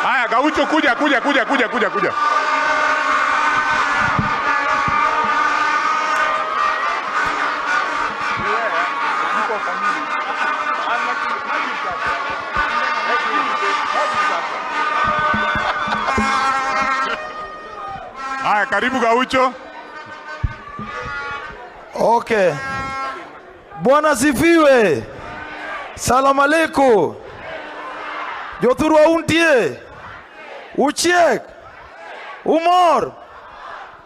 Haya, Gaucho, kuja, kuja, kuja, kuja, kuja, kuja. Haya, karibu Gaucho. Okay. Bwana sifiwe. Salamu alaikum. Jothurwa untie. Uchiek. Umor.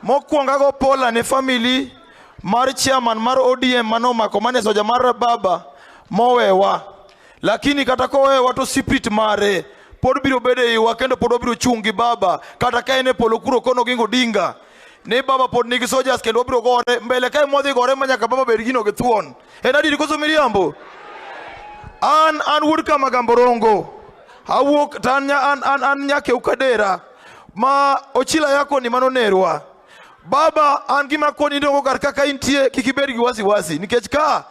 Mokwongo ago pola ne family mar chairman mar ODM manomako mane soja mar baba mowewa. Lakini kata kowewa to spirit mare pod biro bedo e iwa kendo pod wabiro chung' gi baba kata ka en e polo kuro kono Oginga Odinga ni baba pod nigi soldiers kendo wabiro gore mbele kae mwadhi gore ma nyaka baba bed gino gi thuon. En adieri koso miriambo? An wuod Kamagambo Rongo. Awuok to an, an nyakew Kadera ma Ochila yako ni mano nerwa. Baba, an gima koni ndongo kar kaka intie kik ibed gi wasiwasi nikech ka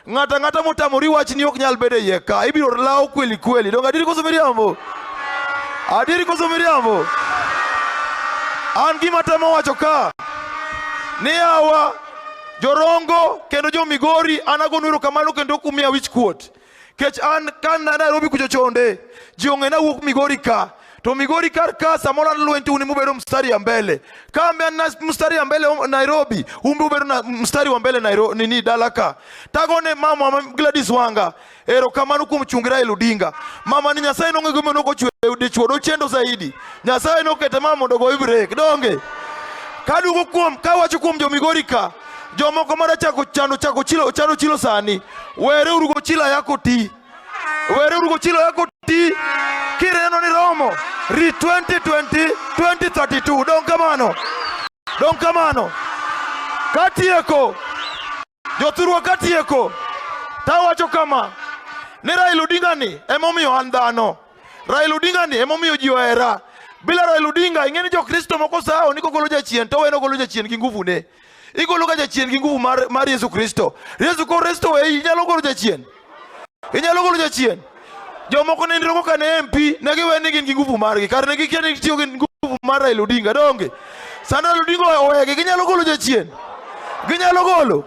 ng'ato ang'ata motamori wachni ok nyal bedo e iye ka ibiro law kweli kweli. Donge adieri koso miriambo? Adieri koso miriambo? An gima temo wacho ka ni yawa jorongo kendo jo Migori an agonu erokamano kendo kumiya wich kuot. Kech an ka na Nairobi kucho chonde ji ong'e na wuok Migori ka to Migori kar ka samoro an lweny to un mubedo mstari ya mbele ka ambe an na mstari ya mbele Nairobi umbe ubedo na mstari wa mbele Nairobi nini dala ka tagone mama ma Gladys Wanga erokamano kuom chungi Raila Odinga mama ni Nyasaye nong'e gima nokochwe dichuo dochendo zaidi Nyasaye nokete mama mondo ogoyi break donge kaduogo kuom kawacho kuom jo Migori ka jomoko mara chako chano chako chilo chano chilo sani were uru go chila yako ti were uru go chilo yako ti kireno ni romo ri 2020 2032 don kamano don kamano katieko jothurwa katieko tawacho kama ni Raila Odinga ni emomiyo an dhano Raila Odinga ni emomiyo ji ohera. Bila Raila Odinga ing'e ni Jokristo moko sawo ni kogolo jachien to oweno golo jachien gi nguvu ne. Igolo ga jachien gi nguvu mar Yesu Kristo. Yesu Kristo e inyalo golo jachien. Inyalo golo jachien. Jomoko ne ndirogo ka ne MP ne giwe ni gin gi nguvu margi. Kar ne gikia ni gitiyo gi nguvu mar Raila Odinga donge. Sani Raila Odinga owegi ginyalo golo jachien. Ginyalo golo.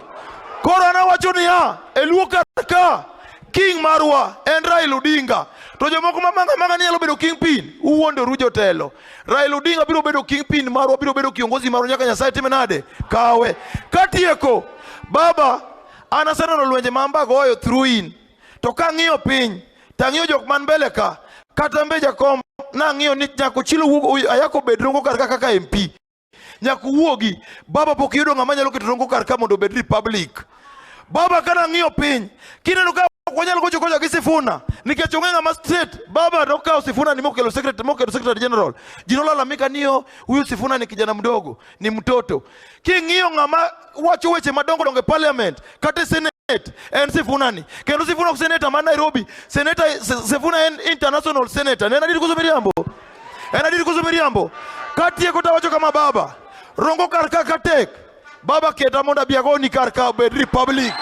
Koro an awacho niya, e Luo kar ka King marwa en Raila Odinga. To jomoko ma manga manga ni nyalo bedo kingpin, uwuondoru jotelo. Raila Odinga biro bedo kingpin marwa, biro bedo kiongozi marwa nyaka Nyasaye time nade? Kawe. Katieko, baba, an aseneno lwenje ma amba goyo through in. To kang'iyo piny, tang'iyo jok man mbele ka, kata mbe jakom nang'iyo ni nyaka Ochilo wuog Ayako bed Rongo kar ka kaka MP. Nyaka uwuogi. Baba pok iyudo ng'ama nyalo keto Rongo kar ka mondo obed republic. Baba kana ng'iyo piny, kineno ka ok wanyal gocho kocha gi Sifuna nikech onge ng'ama straight. Baba nokawo Sifuna ni mokelo secretary, mokelo secretary general. Ji nolalamika ni yo huyu Sifuna ni kijana mdogo, ni mtoto. King'iyo ng'ama wacho weche madongo dongo e parliament kata e senate en Sifuna ni. Kendo Sifuna ok senator ma Nairobi, senator Sifuna en international senator. Ne en adier koso miriambo? En adier koso miriambo? Katieko tawacho kama baba, Rongo kar ka katek. Baba keta mondo abi agoni kar ka obed republic.